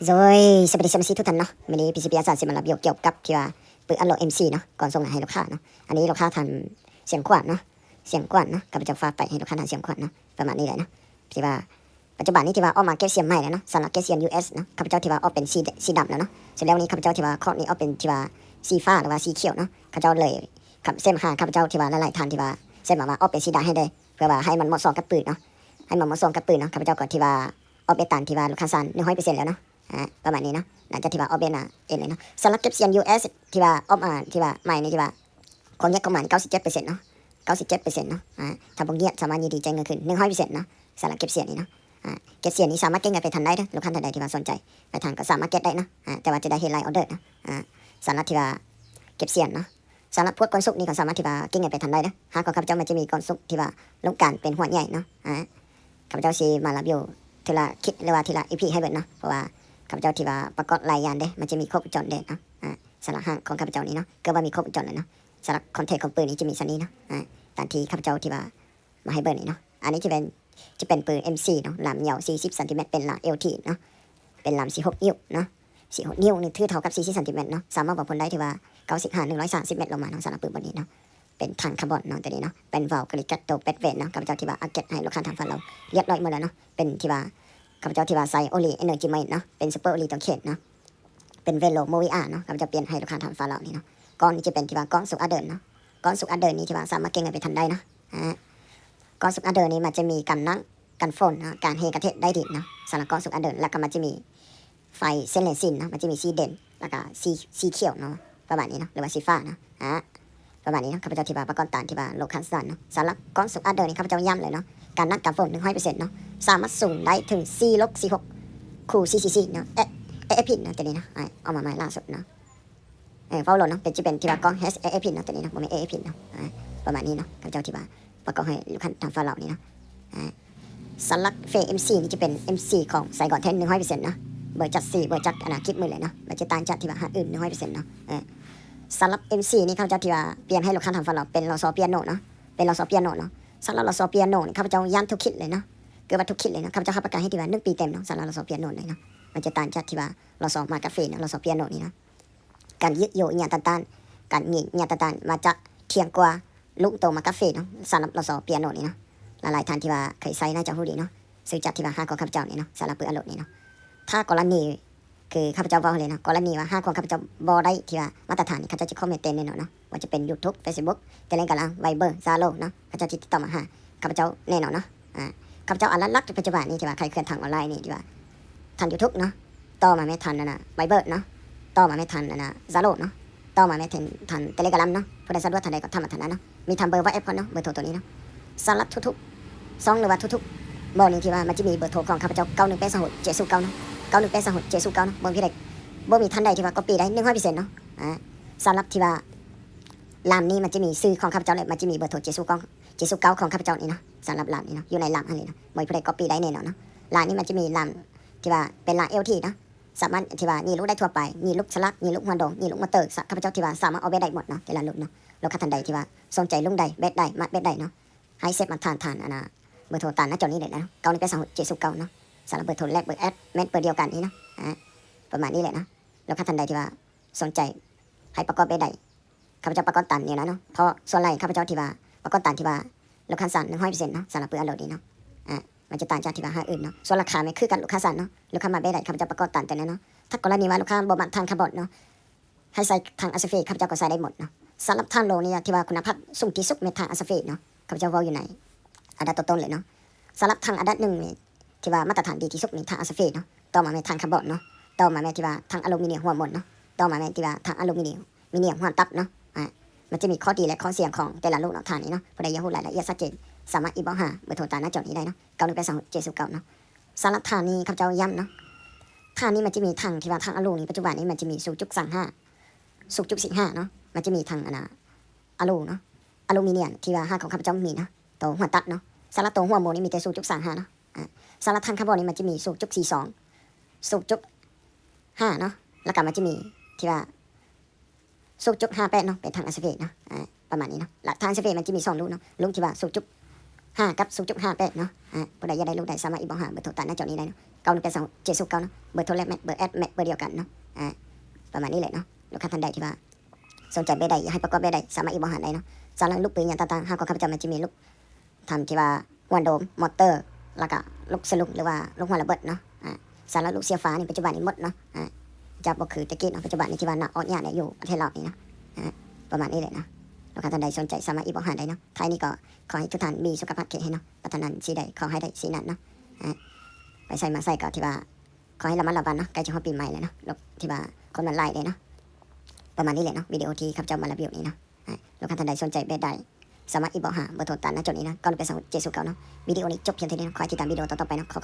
ໂດຍ ສະບາຍດີ ສະມາຊິກທຸກທ່ານເນາະ, ມື້ນີ້ ພີຊີພີ ອາສາຊິມາຣີວິວກ່ຽວກັບທີ່ວ່າປືນອັນລັອກ ເອັມສີ່ ເນາະ, ກ່ອນສົ່ງໃຫ້ລູກຄ້າເນາະ. ອັນນີ້ລູກຄ້າທ່ານສຽງຂວັນເນາະ, ສຽງຂວັນເນາະ, ຂ້າພະເຈົ້າຝາກໄປໃຫ້ລູກຄ້າທ່ານສຽງຂວັນເນາະ, ປະມານນີ້ແຫຼະເນາະ. ທີ່ວ່າປັດຈຸບັນນີ້ທີ່ວ່າອອກມາເກັບສຽງໃໝ່ແລ້ວເນາະ, ສຳລັບເກັບສຽງ ຢູເອສ ເນາະ, ຂ້າພະເຈົ້າທີ່ວ່າອອກເປັນສີ ສີດຳແລ້ວເນາະ. ສ່ວນແລ້ວນີ້ຂ້າພະເຈົ້າທີ່ວ່າຄອກນີ້ອອກເປັນທີ່ວ່າສີຟ້າ ຫຼືວ່າສີຂຽວເນາະ. ຂ້າພະເຈົ້າເລີຍ ເຊັນຫາຂ້າພະເຈົ້າທີ່ວ່າຫຼາຍໆທ່ານທີ່ວ່າເຊັນມາວ່າອອກເປັນສີດຳໃຫ້ແດ່ ເພື່ອວ່າໃຫ້ມັນເໝາະສົມກັບປືນເນາະ, ໃຫ້ມັນເໝາະສົມກັບປືນເນາະ. ຂ້າພະເຈົ້າກໍທີ່ວ່າອອກແບບຕາມທີ່ວ່າລູກຄ້າສັ່ງ ໜຶ່ງຮ້ອຍເປີເຊັນແລ້ວເນາະ, ອາ ປະມານນີ້ເນາະ. ຫຼັງຈາກທີ່ວ່າອອກແບບໜ້າເອັນເລີຍເນາະ, ສຳລັບເກັບສຽງ ຢູເອສ ທີ່ວ່າອອກມາ ທີ່ວ່າໃໝ່ນີ້ ທີ່ວ່າຄວາມງຽບຂອງມັນ ເກົ້າສິບເຈັດເປີເຊັນເນາະ, ເກົ້າສິບເຈັດເປີເຊັນເນາະ. ອາ ຖ້າບໍ່ງຽບສາມາດຍິນດີຈ່າຍເງິນຄືນ ໜຶ່ງຮ້ອຍເປີເຊັນເນາະ. ສຳລັບເກັບສຽງນີ້ເນາະ, ອາ ເກັບສຽງນີ້ສາມາດເກັບເງິນໄປທັນໄດ້ເດີ ລູກຄ້າທ່ານໃດທີ່ວ່າສົນໃຈໄປທັນກໍສາມາດເກັບໄດ້ເນາະ, ອາ ແຕ່ວ່າຈະໄດ້ເຮັດຫຼາຍອອເດີເນາະ. ອາ ສຳລັບທີ່ວ່າເກັບສຽງເນາະ, ສຳລັບພວກກ້ອນສຸກນີ້ກໍສາມາດທີ່ວ່າເກັບເງິນໄປທັນໄດ້ເດີ. ຮ້ານຂອງຂ້າພະເຈົ້າມັນຈະມີກ້ອນສຸກທີ່ວ່າລົງການເປັນຫົວໃຫຍ່ເນາະ, ອາ ຂ້າພະເຈົ້າຊິມາຣີວິວເທື່ອລະຄລິບ ຫຼືວ່າເທື່ອລະ ອີພີ ໃຫ້ເບິ່ງເນາະ, ເພາະວ່າຂ້າພະເຈົ້າທີ່ວ່າປະກອບຫຼາຍຢ່າງເດ້, ມັນຈະມີຄົບວົງຈອນເດ້ເນາະ. ອາ ສຳລັບຮ້ານຂອງຂ້າພະເຈົ້ານີ້ເນາະ ເກືອບວ່າມີຄົບວົງຈອນເລີຍເນາະ. ສຳລັບຄອນເທັນຂອງປືນນີ້ຈະມີສ່ຳນີ້ເນາະ, ອາ ຕາມທີ່ຂ້າພະເຈົ້າທີ່ວ່າມາໃຫ້ເບິ່ງນີ້ເນາະ. ອັນນີ້ຈະເປັນ ຈະເປັນປືນ ເອັມສີ່ ເນາະ, ລຳຍາວສີ່ສິບຊັງຕີແມັດ ເປັນລຳ ແອລທີ ເນາະ, ເປັນລຳສິບຫົກນິ້ວເນາະ. ສິບຫົກນິ້ວນີ້ຖືເທົ່າກັບສີ່ສິບຊັງຕີແມັດເນາະ, ສາມາດວັດຜົນໄດ້ທີ່ວ່າ ເກົ້າສິບຫາ ໜຶ່ງຮ້ອຍສາມສິບແມັດລົງມາເນາະ. ສຳລັບປືນໂບນີ້ເນາະ ເປັນຖັງຄາບອນເນາະ, ຕົວນີ້ເນາະ ເປັນວາວກະລິດກັດໂຕ ແປດເວນເນາະ. ຂ້າພະເຈົ້າທີ່ວ່າອັບເກຣດໃຫ້ລູກຄ້າທາງຝັ່ງລາວລຽບຮ້ອຍໝົດແລ້ວເນາະ, ເປັນທີ່ວ່າຂ້າພະເຈົ້າທີ່ວ່າໃສ່ໂອລີ ເອັນເນີຈີ ໃໝ່ເນາະ, ເປັນຊຸບເປີໂອລີຕົງເຂດເນາະ, ເປັນເວໂລໂມວີອາເນາະ. ຂ້າພະເຈົ້າປ່ຽນໃຫ້ລູກຄ້າທາງຝັ່ງລາວນີ້ເນາະ. ກ້ອນນີ້ຈະເປັນທີ່ວ່າກ້ອນສຸກອັນເດີນເນາະ, ກ້ອນສຸກອັນເດີນນີ້ທີ່ວ່າສາມາດເກັບເງິນໄປທັນໄດ້ເນາະ. ອາ ກ້ອນສຸກອັນເດີນີ້ມັນຈະມີກັນນ້ຳກັນຝົນເນາະ, ການເຮກະເທະໄດ້ດີເນາະ, ສຳລັບກ້ອນສຸກອັນເດີ. ແລ້ວກໍມັນຈະມີໄຟເສັ້ນເລຊິນເນາະ, ມັນຈະມີສີແດງ ແລ້ວກໍສີ ສີຂຽວເນາະ, ປະມານນີ້ເນາະ, ຫຼືວ່າສີຟ້າເນາະ, ອາ ປະມານນີ້ເນາະ. ຂ້າພະເຈົ້າທີ່ວ່າປະກອບຕາມທີ່ວ່າລູກຄ້າສັ່ງເນາະ. ສຳລັບກ້ອນສຸກອັນເດີນີ້ ຂ້າພະເຈົ້າຢ້ຳເລີຍເນາະ, ກັນນ້ຳກັນຝົນ ໜຶ່ງຮ້ອຍເປີເຊັນເນາະ, ສາມາດສູງໄດ້ເຖິງສີ່ລົກສິບຫົກ ຄູ ຊີຊີຊີ ເນາະ, ເອ ເອເອັຟພີ ເນາະ, ຕົວນີ້ເນາະ, ອາ ອອກມາໃໝ່ລ່າສຸດເນາະ. ເອີ ເວົ້າໂລດເນາະ, ເປັນ ຈະເປັນທີ່ວ່າກ້ອງ ເອັສ ເອເອັຟພີ ເນາະ, ຕົວນີ້ເນາະ, ບໍ່ແມ່ນ ເອເອັຟພີ ເນາະ. ອາ ປະມານນີ້ເນາະ, ຂ້າພະເຈົ້າທີ່ວ່າປະກອບໃຫ້ລູກຄ້າທາງຝັ່ງລາວນີ້ເນາະ. ອາ ສຳລັບເຟຣມ ເອັມສີ່ ນີ້ຈະເປັນ ເອັມສີ່ ຂອງໄຊກອນແທ້ ໜຶ່ງຮ້ອຍເປີເຊັນເນາະ, ບໍ່ຈັກສີ ບໍ່ຈັກອັນນາກິບມືເລີຍເນາະ, ມັນຈະຕ່າງຈາກທີ່ວ່າຮ້ານອື່ນ ໜຶ່ງຮ້ອຍເປີເຊັນເນາະ. ເອີ ສຳລັບ ເອັມສີ່ ນີ້ ຂ້າພະເຈົ້າທີ່ວ່າປ່ຽນໃຫ້ລູກຄ້າທາງຝັ່ງລາວເປັນ ລສ ປຽໂນ ເນາະ, ເປັນ ລສ ປຽໂນ ເນາະ. ສຳລັບ ລສ ປຽໂນ ນີ້ ຂ້າພະເຈົ້າຢ້ຳທຸກຄລິບເລີຍເນາະ, ເກືອບວ່າທຸກຄລິບເລີຍເນາະ, ຂ້າພະເຈົ້າຮັບປະກັນໃຫ້ທີ່ວ່າໜຶ່ງປີເຕັມເນາະ, ສຳລັບ ລສ ປຽໂນ ນີ້ເນາະ. ມັນຈະຕ່າງຈາກທີ່ວ່າ ລສ ມາກາເຟ ເນາະ, ລສ ປຽໂນ ນີ້ເນາະ. ການຍຶກໂຍອີ່ຫຍັງຕ່າງໆ ການຍິງອີ່ຫຍັງຕ່າງໆ ມາຈາກທ່ຽງກວ່າລຸງໂຕມາກາເຟເນາະ, ສຳລັບ ລສ ປຽໂນ ນີ້ເນາະ. ຫຼາຍໆທ່ານທີ່ວ່າເຄີຍໃຊ້ໜ້າຈະຮູ້ດີເນາະ, ຊື່ຈັກທີ່ວ່າຮ້ານຂອງຂ້າພະເຈົ້ານີ້ເນາະ, ສຳລັບປືນອັນໂຫຼດນີ້ເນາະ. ຖ້າກໍລະນີ ຄືຂ້າພະເຈົ້າເວົ້າເລີຍເນາະ, ກໍລະນີວ່າຮ້ານຂອງຂ້າພະເຈົ້າບໍ່ໄດ້ທີ່ວ່າມາດຕະຖານນີ້ ເຂົາເຈົ້າຈະຄອມເມັນເຕັມແນ່ນອນເນາະ, ບໍ່ວ່າຈະເປັນ ຢູທູບ ເຟສບຸກ ເຕເລກຣາມ ໄວເບີ ຊາໂລ ເນາະ, ເຂົາເຈົ້າຈະຕິດຕໍ່ມາຫາຂ້າພະເຈົ້າແນ່ນອນເນາະ. ອາ ຂ້າພະເຈົ້າອັນຫຼັກໆປັດຈຸບັນນີ້ທີ່ວ່າຂາຍເຄື່ອງທາງອອນລາຍນີ້ ທີ່ວ່າທາງ ຢູທູບ ເນາະ, ຕໍ່ມາແມ່ນທາງອັນນະ ໄວເບີ ເນາະ, ຕໍ່ມາແມ່ນທາງອັນນະ ຊາໂລ ເນາະ, ຕໍ່ມາແມ່ນທາງ ທາງເຕເລກຣາມ ເນາະ. ຜູ້ໃດສະດວກທາງໃດກໍທຳມາທາງນັ້ນເນາະ, ມີທັງເບີ ວັອດແອັບ ພ້ອມເນາະ, ເບີໂທຕົວນີ້ເນາະ. ສຳລັບທຸກໆຊ່ອງ ຫຼືວ່າທຸກໆບ່ອນນີ້ທີ່ວ່າມັນຈະມີເບີໂທຂອງຂ້າພະເຈົ້າ ເກົ້າໜຶ່ງແປດສາມຫົກເຈັດສູນເກົ້າເນາະ, ເກົ້າໜຶ່ງແປດສາມຫົກເຈັດສູນເກົ້າເນາະ. ບໍ່ມີໃດ ບໍ່ມີທ່ານໃດທີ່ວ່າກັອບປີ້ໄດ້ ໜຶ່ງຮ້ອຍເປີເຊັນເນາະ. ອາ ສຳລັບທີ່ວ່າລຳນີ້ມັນຈະມີຊື່ຂອງຂ້າພະເຈົ້າ ແລະ ມັນຈະມີເບີໂທເຈັດສູນເກົ້າ ເຈັດສູນເກົ້າຂອງຂ້າພະເຈົ້ານີ້ເນາະ, ສຳລັບລຳນີ້ເນາະ, ຢູ່ໃນລຳຫັ້ນເລີຍເນາະ, ບໍ່ມີຜູ້ໃດກັອບປີ້ໄດ້ແນ່ນອນເນາະ. ລຳນີ້ມັນຈະມີລຳທີ່ວ່າເປັນລຳ ແອລທີ ເນາະ, ສາມາດທີ່ວ່າຍິງລູກໄດ້ທົ່ວໄປ, ຍິງລູກສະຫຼັກ, ຍິງລູກຫົວໂດງ, ຍິງລູກມໍເຕີ, ສະ ຂ້າພະເຈົ້າທີ່ວ່າສາມາດອອກແບບໄດ້ໝົດເນາະ, ແຕ່ລະລຸ້ນເນາະ. ລູກຄ້າທ່ານໃດທີ່ວ່າສົນໃຈລຸ້ນໃດ ແບບໃດ ມັກແບບໃດເນາະ, ໃຫ້ເຊັນມາທາງ ທາງອັນນະ ເບີໂທຕາມໜ້າຈໍນີ້ເລີຍເນາະ, ເກົ້າໜຶ່ງແປດສາມຫົກເຈັດສູນເກົ້າເນາະ. ສຳລັບເບີໂທ ແລະ ເບີແອັບ ແມ່ນເບີດຽວກັນນີ້ເນາະ. ອາ ປະມານນີ້ແຫຼະເນາະ. ລູກຄ້າທ່ານໃດທີ່ວ່າສົນໃຈໃຫ້ປະກອບແບບໃດ ຂ້າພະເຈົ້າປະກອບຕາມແນວນັ້ນເນາະ, ເພາະສ່ວນຫຼາຍຂ້າພະເຈົ້າທີ່ວ່າປະກອບຕາມທີ່ວ່າລູກຄ້າສັ່ງ ໜຶ່ງຮ້ອຍເປີເຊັນເນາະ, ສຳລັບປືນອັນໂຫຼດນີ້ເນາະ. ອາ ມັນຈະຕ່າງຈາກທີ່ວ່າຮ້ານອື່ນເນາະ, ສ່ວນລາຄາແມ່ນຄືກັນ ລູກຄ້າສັ່ງເນາະ, ລູກຄ້າມັກແບບໃດ ຂ້າພະເຈົ້າປະກອບຕາມຕົວນັ້ນເນາະ. ຖ້າກໍລະນີວ່າລູກຄ້າບໍ່ມັກຖັງຄາບອນເນາະ, ໃຫ້ໃສ່ຖັງອາສເຟ ຂ້າພະເຈົ້າກໍໃສ່ໄດ້ໝົດເນາະ. ສຳລັບຖັງໂລນີ້ທີ່ວ່າຄຸນນະພາບສູງທີ່ສຸດແມ່ນຖັງອາສເຟເນາະ, ຂ້າພະເຈົ້າເວົ້າຢູ່ໃນອັນດັບຕົ້ນໆເລີຍເນາະ. ສຳລັບຖັງອັນດັບໜຶ່ງນີ້ ທີ່ວ່າມາດຕະຖານດີທີ່ສຸດນີ້ຖັງອາສເຟເນາະ, ຕໍ່ມາແມ່ນຖັງຄາບອນເນາະ, ຕໍ່ມາແມ່ນທີ່ວ່າຖັງອາລູມີນຽມຫົວໝົນເນາະ, ຕໍ່ມາແມ່ນທີ່ວ່າຖັງອາລູມີນຽມ ມີນຽມຫົວຕັບເນາະ. ອາ ມັນຈະມີຂໍ້ດີ ແລະ ຂໍ້ເສຍຂອງແຕ່ລະລູກເນາະ, ຖັງນີ້ເນາະ. ຜູ້ໃດຢາກຮູ້ລາຍລະອຽດຊັດເຈນ ສາມາດອິນບັອກຫາເບີໂທຕາມໜ້າຈໍນີ້ໄດ້ເນາະ, ເກົ້າໜຶ່ງແປດສາມຫົກເຈັດສູນເກົ້າເນາະ. ສຳລັບຖັງນີ້ ຂ້າພະເຈົ້າຢ້ຳເນາະ, ຖັງນີ້ມັນຈະມີຖັງທີ່ວ່າຖັງອາລູນີ້ ປັດຈຸບັນນີ້ມັນຈະມີສູນຈຸດສາມຫ້າ ສູນຈຸດສີ່ຫ້າເນາະ, ມັນຈະມີທັງອັນນະ ອາລູເນາະ, ອາລູມີນຽມທີ່ວ່າຮ້ານຂອງຂ້າພະເຈົ້າມີເນາະ, ໂຕຫົວຕັດເນາະ. ສຳລັບໂຕຫົວໝູນີ້ມີແຕ່ສູນຈຸດສາມຫ້າເນາະ. ອາ ສຳລັບຖັງຄາບອນນີ້ມັນຈະມີສູນຈຸດສີ່ສອງ ສູນຈຸດຫ້າເນາະ, ແລ້ວກໍມັນຈະມີທີ່ວ່າສູນຈຸດຫ້າແປດເນາະ, ເປັນຖັງອາສເຟເນາະ, ອາ ປະມານນີ້ເນາະ. ແລະ ຖັງອາສເຟມັນຈະມີສອງລຸ້ນເນາະ, ລຸ້ນທີ່ວ່າສູນຈຸດ ຫ້າ ກັບ ສູນຈຸດຫ້າແປດເນາະ. ອາ ຜູ້ໃດຢາກໄດ້ລູກໃດ ສາມາດອິນບັອກຫາເບີໂທຕາມໜ້າຈໍນີ້ໄດ້ເນາະ ເກົ້າໜຶ່ງແປດສອງເຈັດສູນເກົ້າເນາະ. ເບີໂທແລກແມ່ນເບີແອັດ ແມ່ນເບີດຽວກັນເນາະ. ອາ ປະມານນີ້ແຫຼະເນາະ. ລູກຄ້າທ່ານໃດທີ່ວ່າສົນໃຈແບບໃດ ຢາກໃຫ້ປະກອບແບບໃດ ສາມາດອິນບັອກຫາໄດ້ເນາະ. ສຳລັບລູກປືນຫຍັງຕ່າງໆ ທາງຂອງຂ້າພະເຈົ້າມັນຈະມີລູກ ທຳທີ່ວ່າຫົວໂດມ ມໍເຕີ ແລ້ວກະລູກສະຫຼຸງ ຫຼືວ່າລູກຫົວລະເບີດເນາະ. ອາ ສຳລັບລູກເຊຍຟ້ານີ້ ປັດຈຸບັນນີ້ໝົດເນາະ. ອາ ຈະບໍ່ຄືແຕ່ກີ້ເນາະ ປັດຈຸບັນນີ້ທີ່ວ່າໜາອອກຍາກແຫຼະ ຢູ່ປະເທດລາວນີ້ເນາະ. ອາ ປະມານນີ້ແຫຼະເນາະ. ລູກຄ້າທ່ານໃດສົນໃຈ ສາມາດອິນບັອກຫາໄດ້ເນາະ. ທ້າຍນີ້ກໍຂໍໃຫ້ທຸກທ່ານມີສຸຂະພາບແຂງແຮງເນາະ. ປາດຖະໜາສິ່ງໃດ ຂໍໃຫ້ໄດ້ສິ່ງນັ້ນເນາະ. ອາ ໄປໃສມາໃສກໍທີ່ວ່າ ຂໍໃຫ້ລະມັດລະວັງເນາະ ໃກ້ຈະຮອດປີໃໝ່ແລ້ວເນາະ ໂລກທີ່ວ່າຄົນມັນຫຼາຍເດ້ເນາະ. ປະມານນີ້ແຫຼະເນາະ ວິດີໂອທີ່ຂ້າພະເຈົ້າມາຣີວິວນີ້ເນາະ. ອາ ລູກຄ້າທ່ານໃດສົນໃຈແບບໃດ ສາມາດອິນບັອກຫາເບີໂທຕາມໜ້າຈໍນີ້ເນາະ ເກົ້າໜຶ່ງແປດສອງເຈັດສູນເກົ້າເນາະ. ວິດີໂອນີ້ຈົບພຽງເທົ່ານີ້ເນາະ. ຂໍໃຫ້ຕິດຕາມວິດີໂອຕໍ່ໆໄປເນາະ. ຂໍຂອບ